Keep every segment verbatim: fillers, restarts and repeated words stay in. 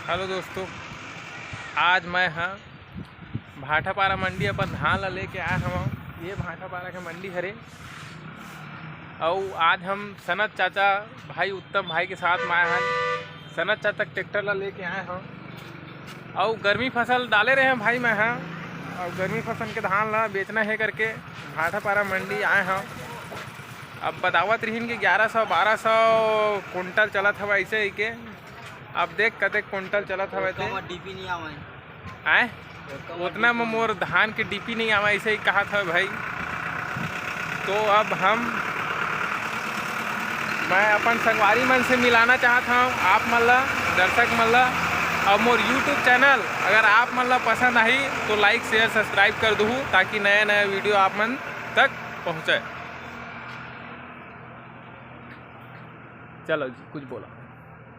Hello दोस्तों, आज मैं ह भाटापारा मंडी अपन धान ला लेके आए हवं। ये भाटापारा के मंडी हरे, अउ आज हम सनत चाचा भाई, उत्तम भाई के साथ में आए हन। सनत चाचा ट्रैक्टर ला लेके आए हवं, अउ गर्मी फसल डाले रहे हैं भाई मैं ह, अउ गर्मी फसल के धान ला बेचना है करके भाटापारा मंडी आए हवं। अब बतावत रहिन कि ग्यारह सौ बारह सौ कुंटल चलत हवय ऐसे ही के। अब देख कतेक कुंटल चलत हवय ते। डीपी नहीं आवे। आए? ओतना में मोर धान के डीपी नहीं आवे, ऐसे ही कहा था भाई। तो अब हम, मैं अपन संगवारी मन से मिलाना चाहत हूँ आप मन ला, दर्शक मन ला। और मोर YouTube चैनल अगर आप मन ला पसंद आही तो लाइक, शेयर, सब्सक्राइब कर दूहू, ताकि नया नया वीडियो आप मन तक पहुँचे। चलो जी, कुछ बोलो।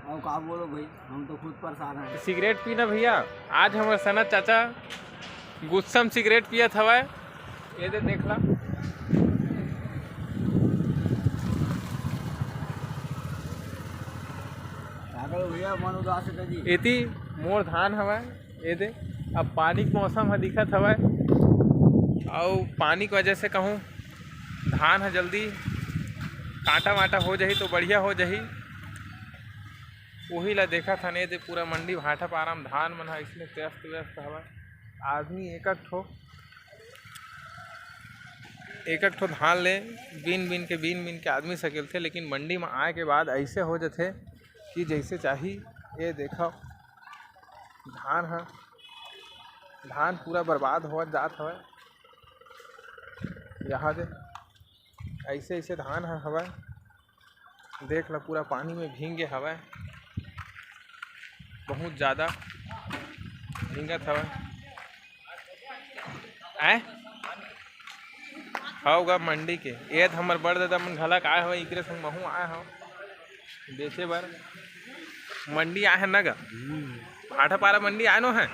और का बोलो भाई, हम तो खुद परेशान हैं। सिगरेट पीना भैया, आज हमर सनत चाचा गुस्सा म सिगरेट पियत हवय। ये दे, देख ला। का करो भैया, मन उदास है जी। एती मोर धान हवय, ये दे। अब पानी के मौसम ह दिखत हवय, अउ पानी के वजह से कहूँ धान ह जल्दी कांटा वांटा हो जाही तो बढ़िया हो जाही। वही ला देखत हन, ये दे पूरा मंडी भाटापारा म धान मन ह इसने व्यस्त व्यस्त हवय। आदमी एक एक ठो, एक एक ठो धान ले बीन बीन के, बीन बीन के आदमी सकेलथे, लेकिन मंडी म आए के बाद ऐसे हो जथे कि जैसे चाही। ये देखो धान ह, धान पूरा बर्बाद होवत जात हवय। यहाँ दे ऐसे ऐसे धान ह हवय, देख ल पूरा पानी में भींग गे हवय, बहुत ज़्यादा भींगत हवय। आए हव गा मंडी के, ये त हमर बड़ दादा मन घलक आए हवय, इकरे संग महू आए हव बेचे बर। मंडी आए हे न गा? भाटापारा मंडी आए नो है।